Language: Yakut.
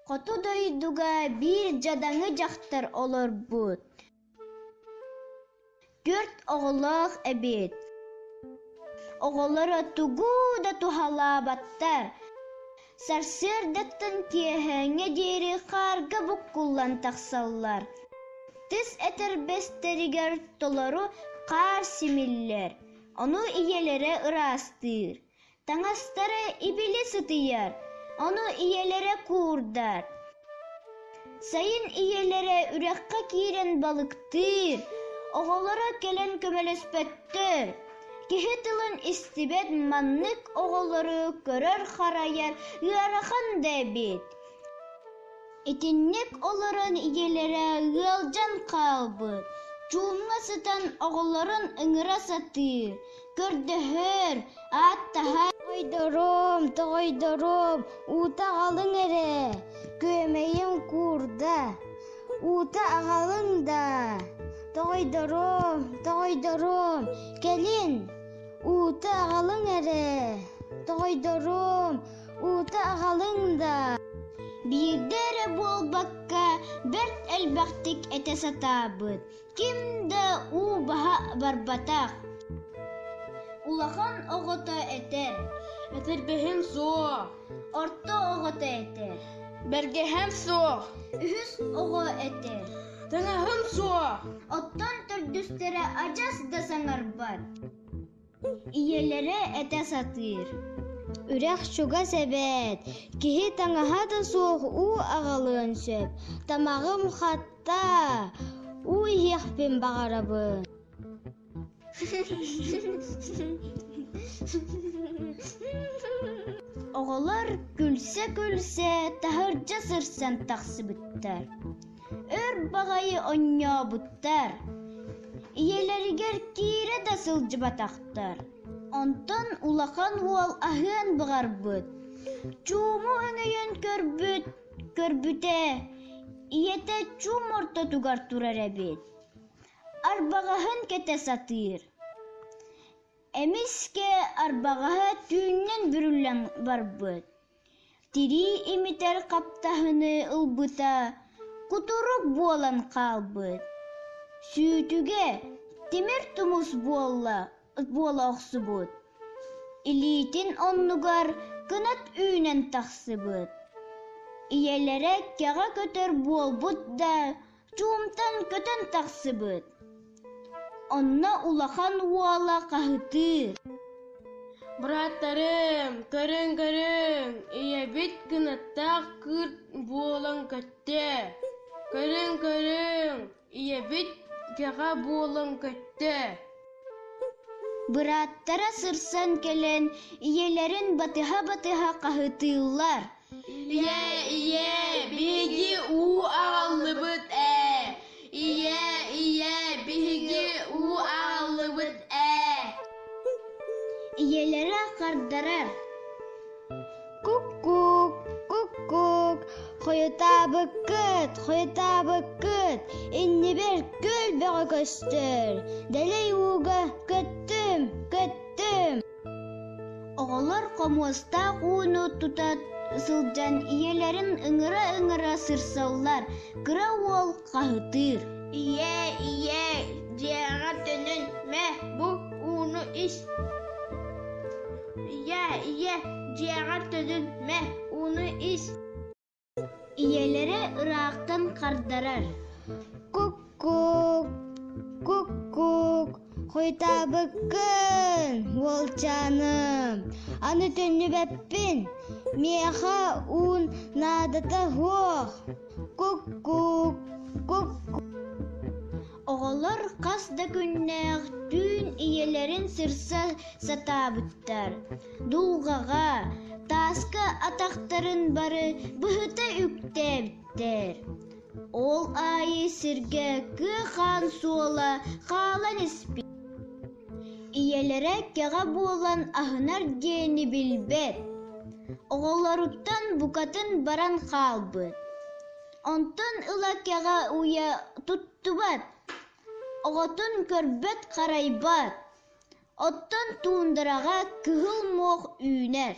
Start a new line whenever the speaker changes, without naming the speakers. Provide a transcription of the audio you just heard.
Хоту дойдуга биир дьадаҥы дьахтар олорбут, түөрт оҕолоох эбит. Оҕолоро тугу да туһалаабаттар, сарсыардаттан киэһээҥҥэ диэри хаарга буккуллан тахсаллар, тыс этэрбэстэригэр толору хаар симиллэр, ону ийэлэрэ ыраастыыр. Таҥастара ибили сытыйар, ону ийэлэрэ куурдар. Сайын ийэлэрэ үрэххэ киирэн балыктыыр, оҕолоро кэлэн көмөлөспөттөр. Киһи тылын истибэт маннык оҕолору көрөр-харайар ыарахан да эбит. Итинник олорон ийэлэрэ ыалдьан хаалбыт, чуумҥа сытан оҕолорун ыҥыра сатыыр, көрдөһөр, ааттаһар.
Тоҕойдоруом, тоҕойдоруом, уута аҕалыҥ эрэ, күөмэйим куурда, уута аҕалыҥ даа, тоҕойдоруом, тоҕойдоруом, кэлин, уута аҕалыҥ эрэ, тоҕойдоруом, уута аҕалыҥ даа.
Биирдэ эрэ буолбакка, бэрт элбэхтик этэ сатаабыт, ким да уу баһа барбатах. Улахан оҕото этэр:
Этэрбэһим суох.
Орто оҕото этэр:
Бэргэһэм суох.
Үһүс оҕо этэр:
Таҥаһым суох.
Оттон төрдүстэрэ адьас да саҥарбат. Ийэлэрэ этэ сатыыр:
Үрэх чугас эбээт, киһи таҥаһа да суох уу аҕалыан сөп, тамаҕым хатта, уу иһиэхпин баҕарабын.
Оҕолор күлсэ-күлсэ таһырдьа сырсан тахсыбыттар. Өр баҕайы онньообуттар, ийэлэригэр киирэ да сылдьыбатахтар. Онтон улахан уол аһыан баҕарбыт, чууму өҥөйөн көрбүт, көрбүтэ, ийэтэ чуум ортотугар турар эбит, арбаҕаһын кэтэ сатыыр. Эмискэ арбаҕаһа түүннэн бүрүллэн барбыт. Тирии имитэр хаптаһыны ылбыта кутурук буолан хаалбыт, сүүтүгэ тимир тумус буолла буола охсубут, илиитин оннугар кынат үүнэн тахсыбыт. Ийэлэрэ кэҕэ көтөр буолбут да чуумтан көтөн тахсыбыт. Онно улахан уола хаһытыыр:
Бырааттарым, көрүҥ-көрүҥ, ийэбит кынаттаах кыырт буолан көттө! Көрүҥ-көрүҥ, ийэбит кэҕэ буолан көттө!
Бырааттара сырсан кэлэн ийэлэрин батыһа-батыһа хаһытыыллар:
Ийээ, ийээ, биһиги уу аҕаллыбыт ээ! Ийээ, ийээ, биһиги уу аҕаллыбыт ээ!
Ийэлэрэ хардарар:
Куккуук, куккуук, хойутаабыккыт, хойутаабыккыт, иннибэр күөл бөҕө көстөр, дэлэй ууга көттүм, көттүм.
Оҕолор хомуостаах ууну тута сылдьан ийэлэрин ыҥыра-ыҥыра сырсаллар, кыра уол хаһытыыр:
Ийээ, ийээ, дьиэҕэр төннөн мэ, бу ууну ис. Ийээ, ийээ, дьиэҕэр төннөн мэ, ууну ис.
Ийэлэрэ ыраахтан хардарар:
Куккуук, куккуук, хойутаабыккын, уолчааным, аны төннүбэппин, миэхэ уун наадата суох, куккуук, куккуук.
Оҕолор хас да күннээх түүн ийэлэрин сырса сатаабыттар, дулҕаҕа, тааска атахтарын бары быһыта үктээбиттэр. Ол аайы сиргэ кыа хаан суола хаалан испит. Ийэлэрэ кэҕэ буолан аһынар диэни билбэт, оҕолоруттан букатын баран хаалбыт. Онтон ыла кэҕэ уйа туттубат, оҕотун көрбөт-харайбат, оттон туундараҕа кыһыл муох үүнэр.